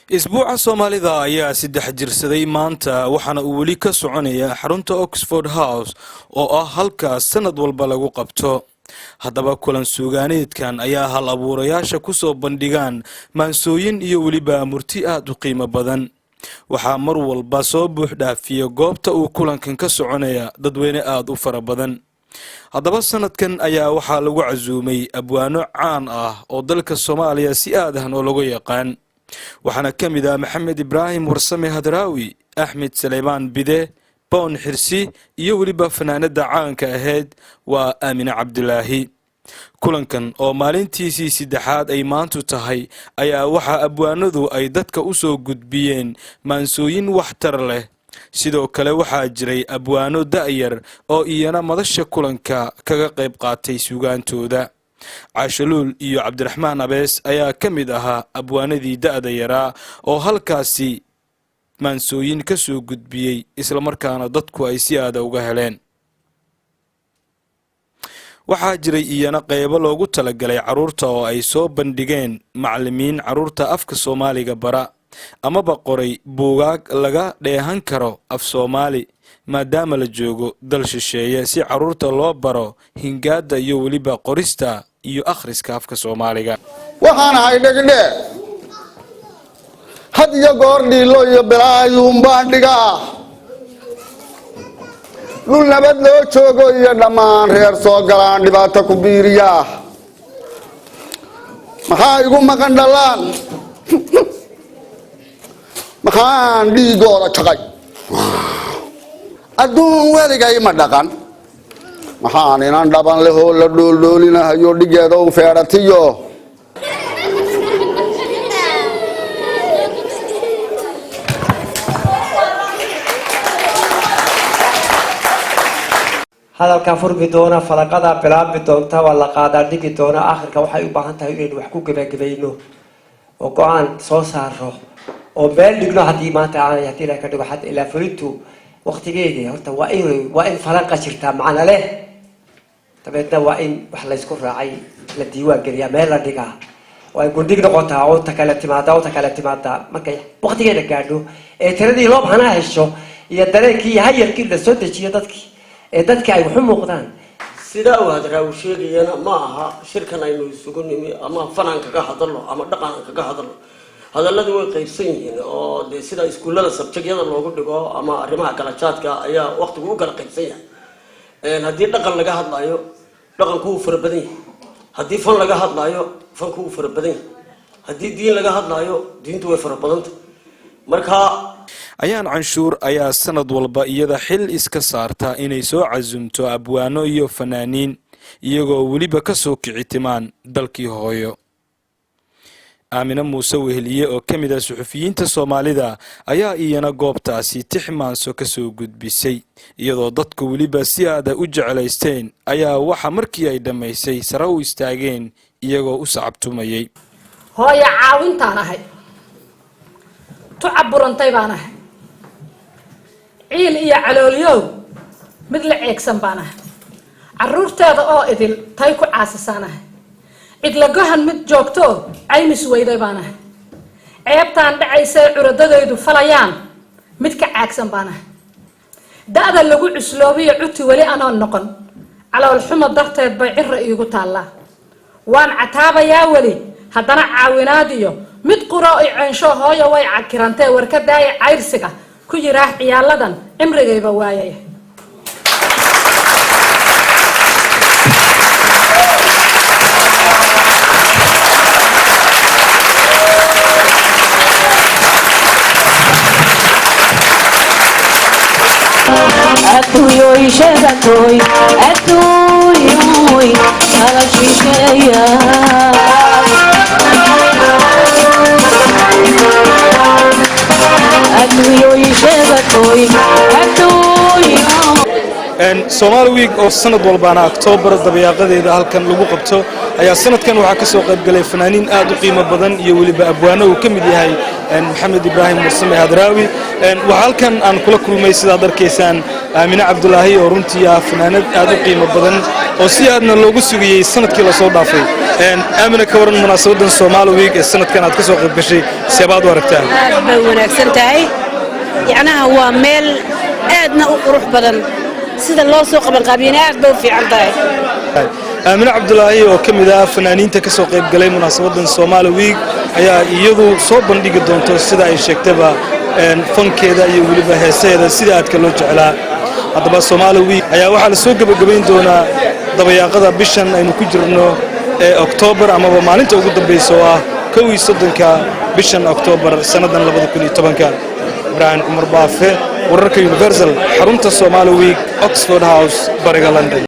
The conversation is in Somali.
Isbuuca Soomaalida ayaa 3 jirsaday maanta, waxaana uu weli ka soconaya xarunta Oxford House oo ah halkaas sanad walba lagu qabto. Haddaba, kulan suugaaneedkan ayaa hal abuurayaasha kusoo bandhigaan maansooyin iyo weliba murti aad u qiimo badan. Waxaa mar walba soo buux dhaafiya goobta uu kulankan ka soconaya dadweyne aad u fara badan. Haddaba, sanadkan ayaa waxaa lagu casuumay abwaano caan ah oo dalka Soomaaliya si aad ah noolagu yaqaan, waxaana ka mid ah Maxamed Ibraahim Warsame Hadraawi, Axmed Saleymaan Bide, Boon Xirsi iyo weliba fanaanada caanka ahayd waa Aamine Cabdilaahi. Kulankan oo maalintiisii saddexaad ay maantu tahay ayaa waxaa abwaanadu ay dadka u soo gudbiyeen maansooyin waxtar leh. Sidoo kale waxaa jiray abwaano da'yar oo iyana madasha kulanka kaga qayb qaatay suugaantooda. Caashaluul iyo Cabdiraxmaan Abees ayaa ka mid ahaa abwaanadii da'da yaraa oo halkaasi maansooyin ka soo gudbiyey, islamarkaana dadku ay si aada uga heleen. Waxaa jiray iyana qeybo loogu talagalay carruurta oo ay soo bandhigeen macalimiin carruurta afka Soomaaliga bara amaba qoray buugaag laga dheehan karo af Soomaali, maadaama la joogo dal shisheeye, si carruurta loo baro hingaada iyo weliba qorista iyo akhriska afka Soomaaliga. Waxaan ahay dhegdheer, had iyo goor dhiilo iyo bilaayuun baan dhigaa. Dhul nabad loo joogo iyo dhammaan reer soo galaan dhibaato ku biiriyaa. Maxaa igu maqan dhallaan? Maxaan dhiigooda jaqay? Adduun weligay ma dhaqan. Maxaan inan dhaban lehoo la dhooldhoolinahayo dhigeeda u feedhatiyo? Hadalkaa furmi doona, falaqadaa bilaabmi doonta, waa la qaadaa dhigi doona. Aakhirka waxay u baahan tahay inaynu wax ku gebagabayno oo go'aan soo saaro oo meel dhigno. Haddii maanta aanay, haddii ilaah ka dhigo xad ilaa fulintu waqtigeedii, horta waa in falaqa jirtaa macna leh. Dabeedna waa in wax laysku raacay la diiwaan geliyaa, meel la dhigaa oo ay gundhig noqotaa oo ta kale timaadaa oo ta kale timaadaa. Markay waqtigeeda gaadho ee tiradii loo baahnaa hesho iyo dareenkii iyo hayalkii la soo dejiyo dadkii ee dadka ay waxu muuqdaan. Sidaa uu Hadraawi sheegayana, ma aha shirkan aynu isugu nimi ama fanaan kaga hadalno ama dhaqan kaga hadalno. Hadalladii way qaybsan yihiin oo dee sida iskuullada subjectyada loogu dhigo ama arrimaha kala jaadka ayaa waqtigu u kala qaybsan yahay. Haddii dhaqan laga hadlayo, dhaqanku wuu fara badan yahay. Haddii fan laga hadlaayo, fanku wuu fara badan yahay. Haddii diin laga hadlaayo, diintu way fara badantah. Marka Ayaan Canshuur ayaa sanad walba iyada xil iska saarta inay soo casumto abwaano iyo fanaaniin, iyagoo weliba ka soo kici timaan dalkii hooyo. Aamine Muuse Weheliye oo ka mid ah suxufiyiinta Soomaalida ayaa iyana goobtaasi tix maanso ka soo gudbisay, iyadoo dadku weliba si aada u jeclaysteen. Ayaa waxa markii ay dhammaysay sare u istaageen iyagoo u sacabtumayay. Hooya caawintaan ahay, tuca burantay baan ahay, ciil iyo caloolyow mid la ceegsan baan ahay, carruurteeda oo idil tay ku caasisaan ahay, cidlagohan mid joogtoo caymis weyday baan ahay, ceebtaan dhacaysee curadadaydu falayaan mid ka caagsan baan ahay, da'da lagu cusloobiyo cuti weli anoon noqon, calool xumo darteed bay cira iigu taallaa. Waan cataabayaa weli haddana caawinaad iyo mid quro i ceensho. Hooyo way cakirantee, warka daaya cayrsiga ku yiraah ciyaaladan cimrigayba waayaya. Adduunyoy sheegatoy, adduunyoy kala shisheeya. Adduunyoy sheegatoy, adduunyo. Somaali Week oo sanad walbaana Oktoobar dabayaaqadeeda halkan lagu qabto ayaa sanadkan waxaa ka soo qayb galay fanaaniin aad u qiimo badan iyo weliba abwaano uu ka mid yahay Maxamed Ibraahim Warsame Hadraawi. Waxaa halkan aan kula kulmay, sidaad arkaysaan, Aamine Cabdulaahi oo runtii ah fanaanad aad u qiimo badan oo si aadna loogu sugayey sanadkii lasoo dhaafay. Aamina, ka waran munaasabadan Somali Week ee sanadkan aad ka soo qayb gashay? Seebaad u aragtaan? Aad bay wanaagsan tahay. Yacnaha waa meel aadna u qurux badan, sida loo soo qabanqaabiyana aad bay u fiican tahay. Aamine Cabdulaahi oo ka mid ah fanaaniinta ka soo qayb galay munaasabadan Somali Week ayaa iyadu soo bandhigi doonto, sida ay sheegtaba, fankeeda iyo weliba heesaheeda sida aadka loo jeclaa. Haddaba Somali Week ayaa waxaa la soo gebagabayn doonaa dabayaaqada bishan aynu ku jirno ee Oktoobar, amaba maalinta ugu dambaysa oo ah 31-ka bishan Oktoobar sannadan 2010-ka. Ibraahim Cumar Baafe, wararka Universal, xarunta Somali Week, Oxford House, bariga London.